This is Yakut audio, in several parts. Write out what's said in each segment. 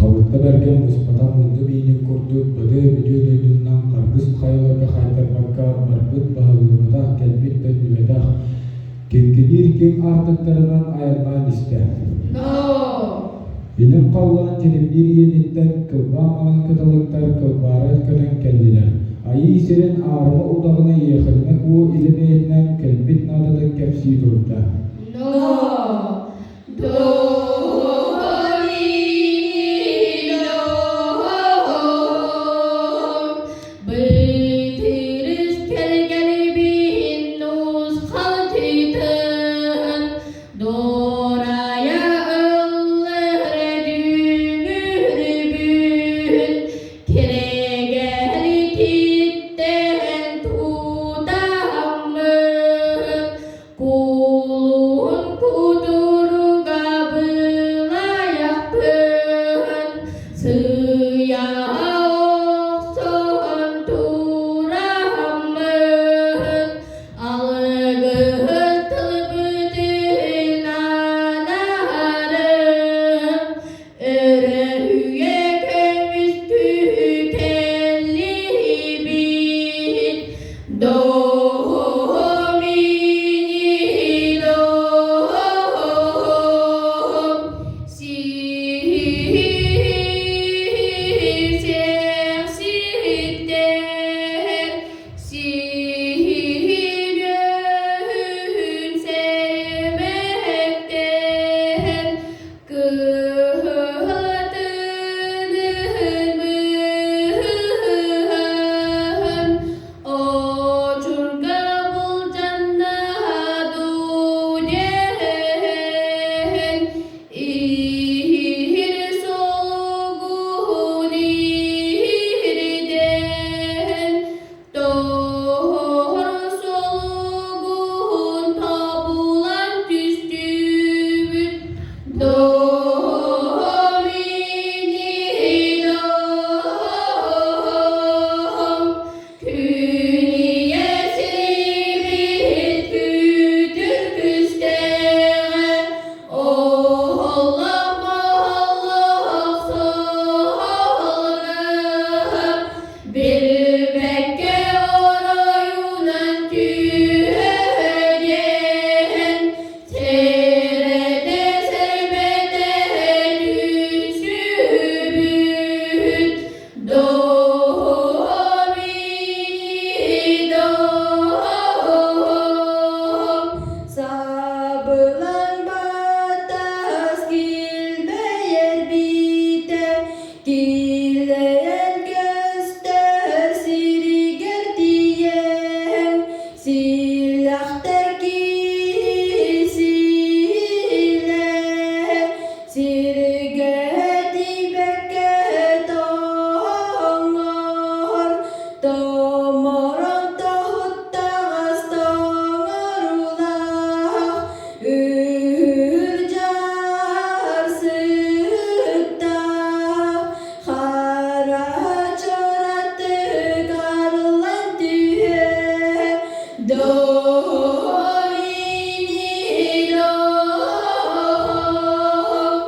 Хабытта Бэргэн буспатах мунду миинин курдук быдыы-бүдүү дойдунан харгыс хайаларга хаайтарбакка барбыт баһыллыбатах, кэлбит төннүбэтэх, киҥкиниир киҥ аартыктарынан айаннаан истэ. Илин халлаан дьиримниир иэниттэн кылбаа маҥан кыталыктар кылбаара көтөн кэллилэр. Айыы сирин аарыма удаҕана Иэхэлимэ Куо илэ бэйэтинэн кэлбит наадатын кэпсии турда. Кулун кутуруга былайахпын, сыыйа охсон тураммын, алгыһыт тылбытын анаарым, өрөһүйэ көмүскүү кэллибит. Домини дом, сиһиэх ситтэр, сиһүөһүн сэмэктэр, Кыһатыныһын быһыһан, очурга былдьаннаһа дуу диэн, иһир солугун иһирдэн, тоһор солугун тобулан түстүбүт. Домини дом, күн ийэ сирбит күтүр күстэҕэ, оһоллох-моһоллох соһолноһо, билбэккэ оройунан түһэн, сэрэтэ-сэрбэтэ түсүбүт, Домини дом. Сабылан баттас килбэйэр биитэ, килэйэн көстөр сиригэр тиийэн, силэхтэ киһи силэ, сиргэ тиийбэккэ тоҥор, томорон тоһуттаҕас тоҥоруулаах, үр-дьар сыттаах, хара чораттык арыллан түһэ, Домини дом.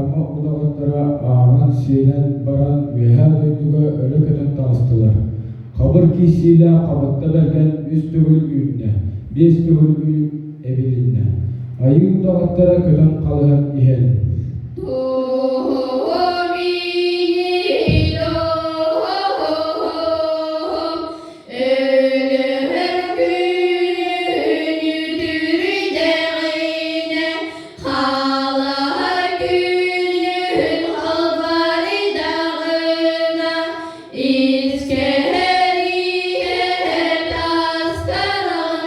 Амма удаҕаттара ааҕан-сиэнэн баран Үөһээ дойдуга өрө көтөн таҕыстылар. Хабыр киирсиилээх Хабытта Бэргэн үс төгүл үүннэ, биэс төгүл эбилиннэ. Айыы удаҕаттара көтөн халыһан иһэн Өлөр күнү түрдэҕинэ, хаалар күнүн халбарыйдаҕына, искэһэр иһэр таскараныахтар,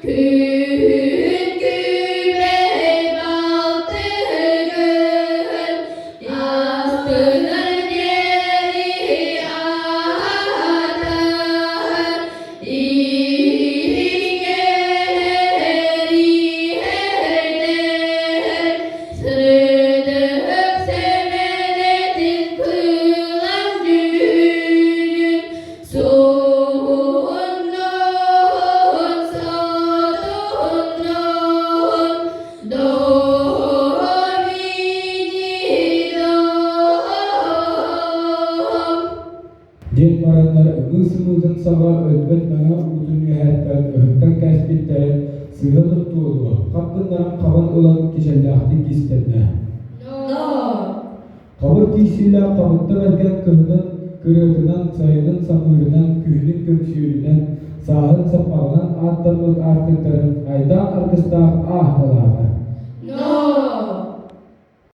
күһүн күбэй балтыгын, астынар диэри аһатар, иһиҥҥэр иһэрдэр, сырдык сэмэнэтин кылан дьүһүнүн, суһуннун, сотуннун, Диэн бараннар ымыы сымыытын саҕа өлбөт мэҥэ уутун үөһээттэн ыһыктан кээспиттэрин сыыһа туттуо дуо, хап гыннаран хабан ылан кичэллээхтик кистэннэ. Хабыр киирсиилээх хабытта бэргэн кыһынын кырыатынан, сайынын самыырынан, күһүнүн көмсүөлүнэн, сааһын саппаҕынан ааттаммыт аартыктарын айдаан аргыстаах ааһыталаата.